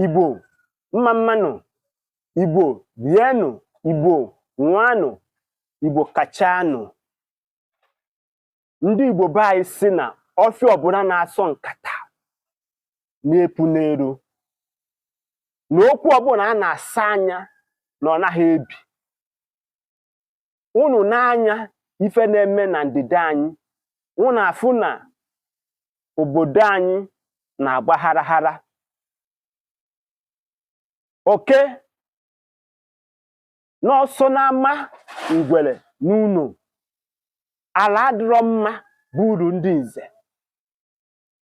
Igbo mma mma nụ. Igbo rienụ. Igbo ṅụanụ. Igbo kachanụ. Ndị Igbo be anyị sị na ọfịa ọbụla na-asọ nkata na-epu n'elu, na okwu ọbụla a na-asa anya na ọ naghị ebi. Unu n'anya ife na-eme na ndịda anyị, unu afụ na obodo anyị na-agba hara. Oke n'ọsọ n'ama, ngwere n'ụlọ, ala adịrọ mma bụ uru ndị nze.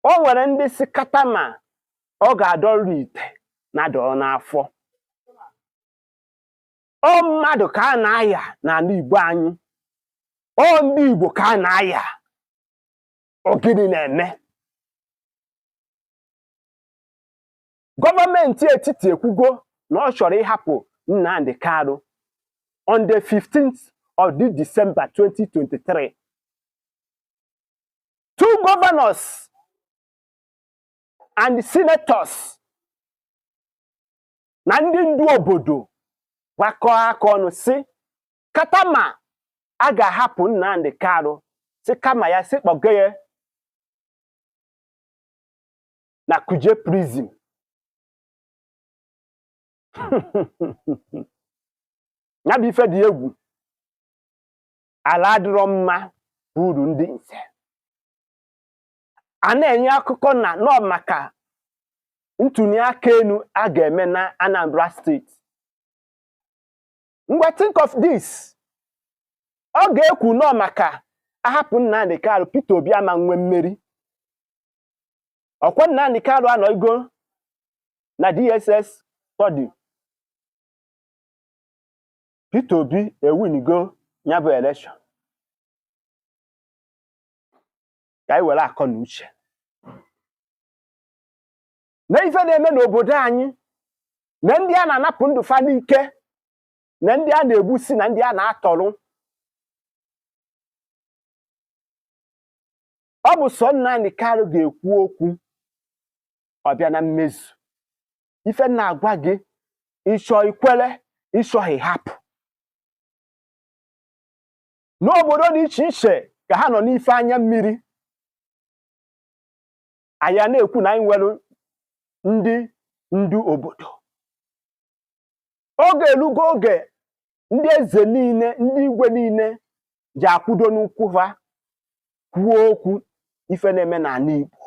O nwere ndị si kata ma ọ ga-adọrọ ite na dọrọ n'afọ. Ọ mmadụ ka a na-aya n'ala Igbo anyị, ọ ndị Igbo ka a na-aya. Ọ gịnị na-eme? Gọọmenti etiti ekwugo na ọ chọrọ ịhapụ Nnamdi Kanu on the 15th of this December 2023. Two governors and senators na ndị ndu obodo gbakọọ aka ọnụ si katama a ga-ahapụ Nnamdi Kanu, si kama ya si kpọga ya na Kuje prison. Ya bụ ife dị egwu. Ala adịrọ mma bụ uru ndị nze. A na-enye akụkọ na nọ maka ntuli aka elu a ga-eme na Anambra steeti. Ngwa, think of this: ọ ga-ekwu nọ maka ahapụ Nnamdi Kanu, Peter Obi ama nwe mmeri. Ọkwa Nnamdi Kanu anọgo na DSS custody, Peter Obi ewinigo ya bụ election. Ka anyị were akọ na uche na ife na-eme n'obodo anyị, na ndị a na-anapụ ndụ fa n'ike, na ndị a na-egbusi, na ndị a na-atọrọ. Ọ bụ sọ Nnamdi Kanu ga-ekwu okwu ọ bịa na mmezu. Ife na-agwa gị, ịchọ ikwere, ịchọghị hapụ. N'obodo dị iche iche ka ha nọ n'ife anya mmiri. Anyị na-ekwu na anyị nwere ndị ndu obodo. Oge elugo oge ndị eze niile, ndị igwe niile ji akwudo n'ụkwụ ha kwuo okwu ife na-eme n'ala Igbo.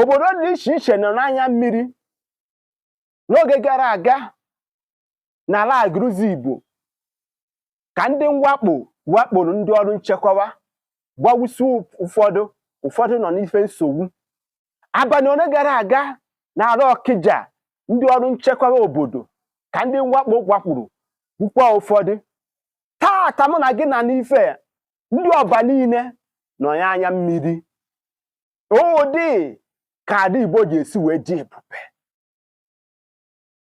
Obodo dị iche iche nọ n'anya mmiri. N'oge gara aga, n'ala Agụrụzi Igbo, ka ndị mwakpo wakporo ndị ọrụ nchekwawa, gbawusi ụfọdụ, ụfọdụ nọ n'ife nsogbu. Abalị ole gara aga, n'ala Ọkịja, ndị ọrụ nchekwawa obodo ka ndị mwakpo wakpuru, gbukwa ụfọdụ. Taata mụ na gị na n'ife ndị ọba niile nọ ya anya mmiri. Ụdị ka ala Igbo ga-esi wee dị ebube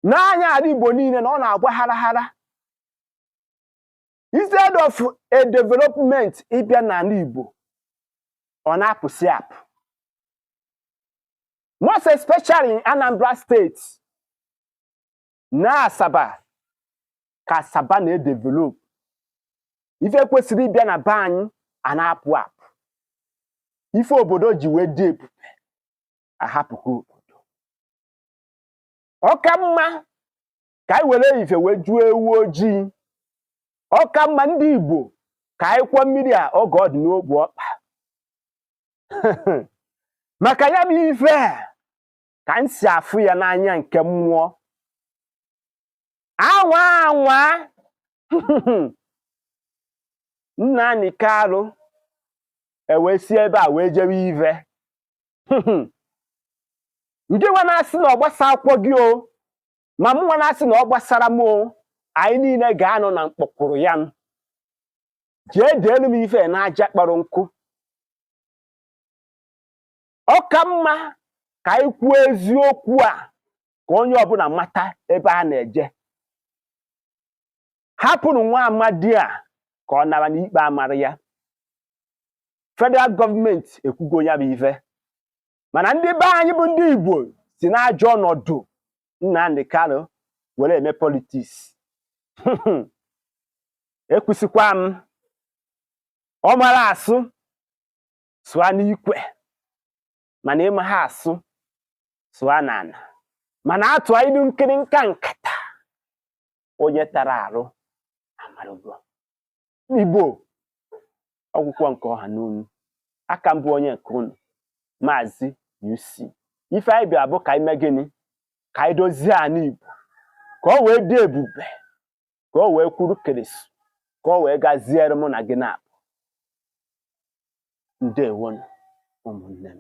n'anya ala Igbo niile na ọ na-agba hara. Instead of a development ịbịa n'ala Igbo, ọ na-apụsị apụ, most especially in Anambra State na Asaba, ka Asaba na-edevelop. Ife kwesịrị ịbịa na be anyị a na-apụ apụ. Ife obodo ji wee dị ebube ahapụkwa obodo. Ọ ka mma ka anyị were ife wee jụọ ewu ojii. Ọ ka mma ndị Igbo ka anyị kwụọ mmiri a oge ọ dị n'ogbe ọkpa, maka ya bụ ife ka m si afụ ya n'anya nke mmụọ. Anwa anwa Nnamdi Kanu ewee si ebe a wee jewe ive ndị nwa na-asị na ọ gbasa akwụkwọ gị o, ma mụ nwa na-asị na ọ gbasara m o, anyị niile ga-anọ na mkpọkwụrụ ya. Jee deelu m ife n'aja kpọrọ nkụ. Ọ ka mma ka anyị kwuo eziokwu a ka onye ọbụla mata ebe a na-eje. Hapụrụ nwa amadi a ka ọ nara n'ikpe amara ya. Federal gọọmenti ekwugo ya bụ ife, mana ndị be anyị bụ ndị Igbo si n'ajọ ọnọdụ Nnamdi Kanu were eme politics. Ekwusịkwa m, ọ mara asụ sụa n'ikwe, mana ịma ha asụ sụa n'ala, mana atụa ilu nkịrịnka nkata onye tara arụ amarụgo. Igbo, ọgwụkwọ nke ọha n'onu aka mbụ, onye nke unu, Maazị UC. Ife anyị bịa bụ ka anyị mee gịnị? Ka anyị dozie ala Igbo ka ọ wee dị ebube, ka ọ wee kwuru keresu, ka ọ wee gaziere mụ na gị na-abụ. Ndewonu, ụmụnne m.